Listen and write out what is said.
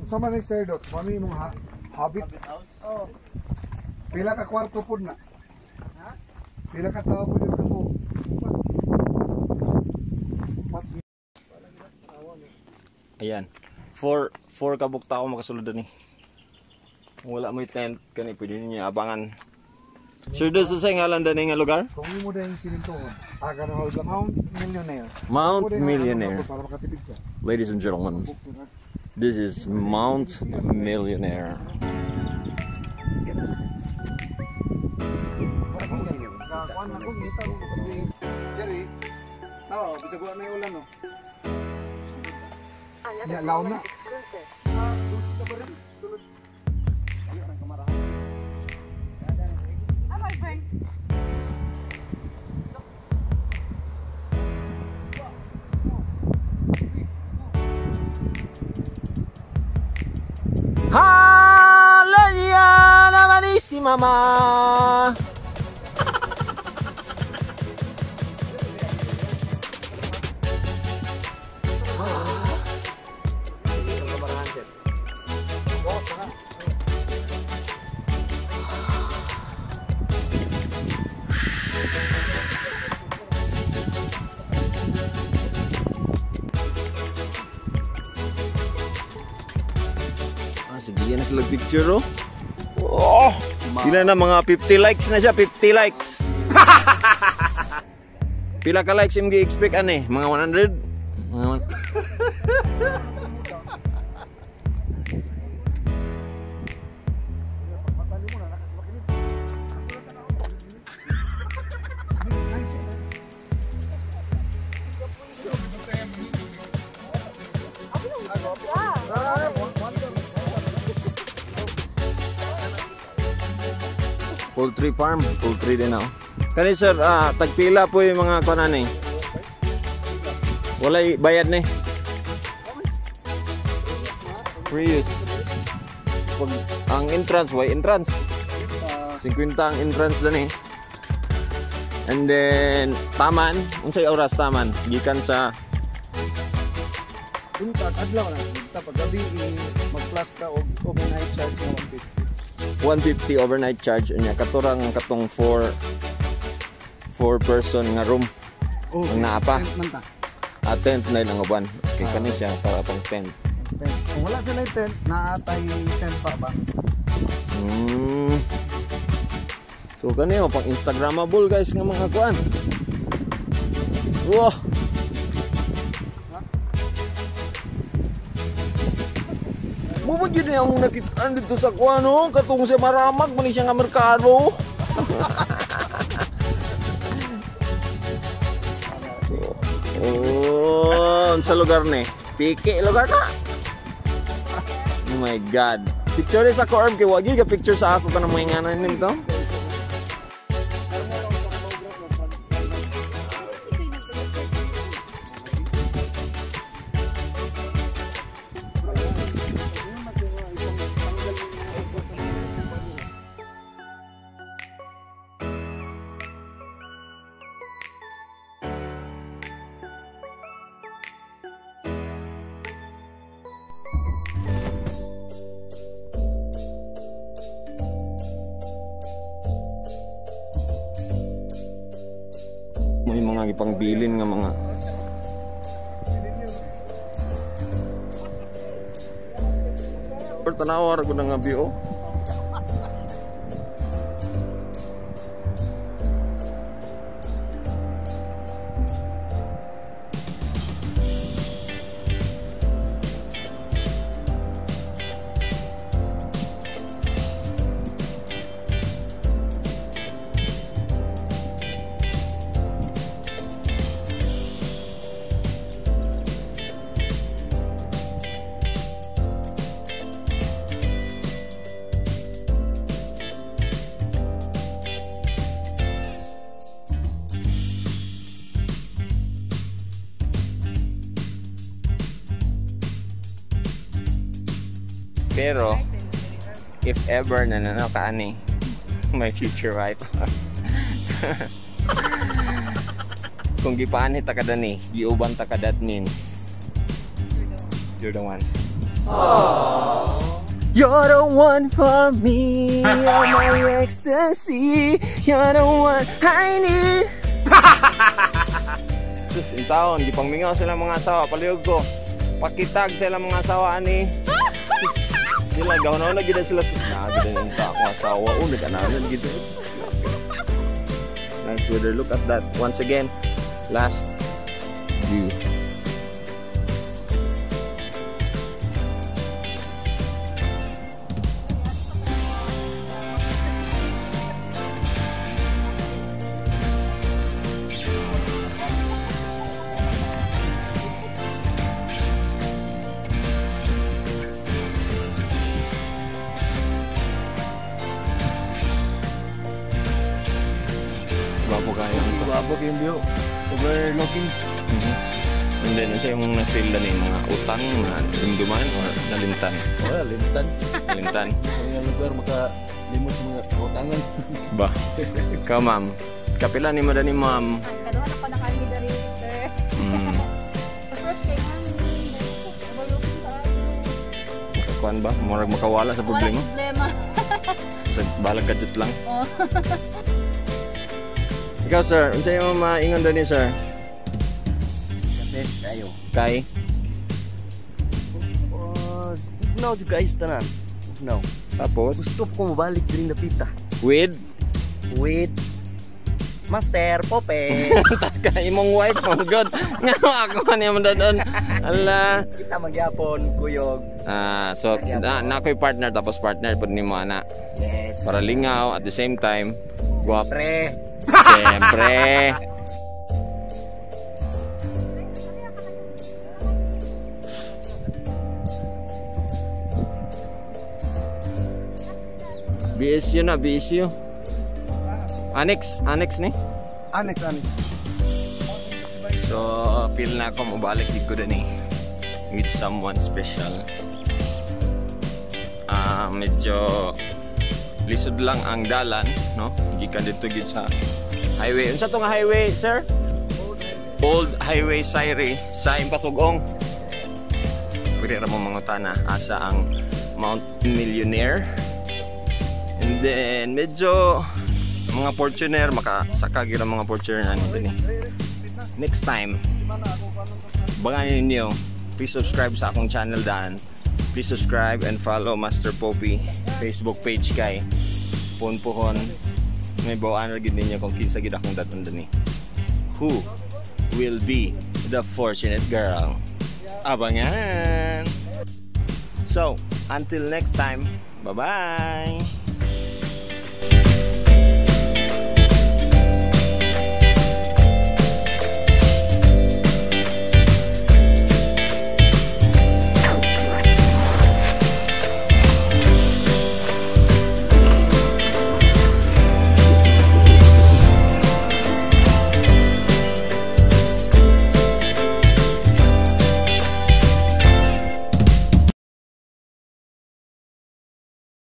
Sa man ni Sir Dot, mami imong habit. Oh. Pila ka kwarto pud na? Ha? Pila ka tao pud yung kato? Upat. Ayan. Four kabuk tao makasulod ni. Kung wala mo tent kani pwede ninyo abangan. Sir, doon sa ngalan dani nga lugar? Kung imo dahil sinintoon, aga na hold Mount Millionaire. Mount Millionaire. Para makatipid ka. Ladies and gentlemen, this is Mount Millionaire. Ya, laon na. Hallelujah, naman si mama. Sige na sila picture oh. Oh, pila na mga 50 likes na siya, 50 likes. Pila ka likes imong gi-expect ani? Mga 100? Mga one... Poultry farm, poultry din ako. Kani sir, tagpila po yung mga kunan eh. Walay bayad ni. Free use. Pag ang entrance, why entrance? 50 ang entrance din eh. And then taman, unsay oras taman? Gikan sa Unta adlaw na. Unta pag gabi mag-plus ka og overnight charge na 150. 150 overnight charge unya katurang katong 4 person nga room. Oh, ang naa pa. Tent man ta. Tent na ilang uban. Okay, kani siya para pang tent. Tent. Kung wala sila tent, naatay tent pa ba? So kani oh, pang Instagramable guys nga mga kuan. Wow. Mo ba gyud ang nakitaan dito sa kuan oh, katong sa Maramag man siya nga merkado. Oh, sa lugar ni. Piki lugar na. Oh my God. Picture sa ko arm kay wagi ka picture sa ako kanang mga nganan nito. May mga ipangbilin nga mga tanaw ra gud nga view. Pero if ever na nanokaan my future wife. Kung gipaanhi ta kada ni, giuban ta kada, that means you're the one. Aww. You're the one for me. You're my ecstasy. You're the one I need. Sus, intawon, gipangmingaw sila mga asawa, palihog ko. Pakitag sila mga asawa ani. Sus, sila gawon na gid sila. Sus, naa gid ang ta akong asawa. Oh, nag-ananan gid. Nice weather. Look at that. Once again, last view. Gwapo kayo. Gwapo kayong view. Overlooking. And then, unsa imong na-feel na ni mga utang na induman or nalimtan? Wala, limtan. Nalimtan. Sa nga lugar, makalimot sa mga utangan. Ba? Ikaw, ma'am. Kapila ni mo dani, ma'am. Kaduha na ko nakaagi diri, sir. First kay hangin, overlooking kaayo. Makakuan ba? Murag makawala sa Wala problema. problema. Sa balag kadjut lang. Oh. Ikaw, sir. Unsa imong maingon dani, sir? Best kayo. Kay? Oh, now you guys tanan. No. Tapos? Gusto ko mabalik diri na pita. With? With Master Pope. Taka imong wife, oh God. Nga ako man imong dadon. Ala. Kita magyapon, kuyog. Ah, so na ako'y partner tapos partner pud nimo ana. Yes. Para lingaw at the same time. Guwap. Pre. Siyempre. BSU na, BSU. Annex, annex ni. Annex, annex. So, feel na ako mabalik di ko din eh. With someone special. Ah, medyo lisod lang ang dalan, no? Gikan dito gid sa highway. Unsa to nga highway, sir? Old Highway Sairi sa Impasugong. Pwede ra mo mangutana asa ang Mount Millionaire. And then medyo mga Fortuner makasaka gyud ang mga Fortuner ani dinhi. Next time, abangan ninyo. Please subscribe sa akong channel daan. Please subscribe and follow Master Poppy Facebook page kay Puhon-puhon. May bawaan ra gid ninyo kung kinsa gid akong daton dani. Who will be the fortunate girl? Abangan! So, until next time, bye-bye!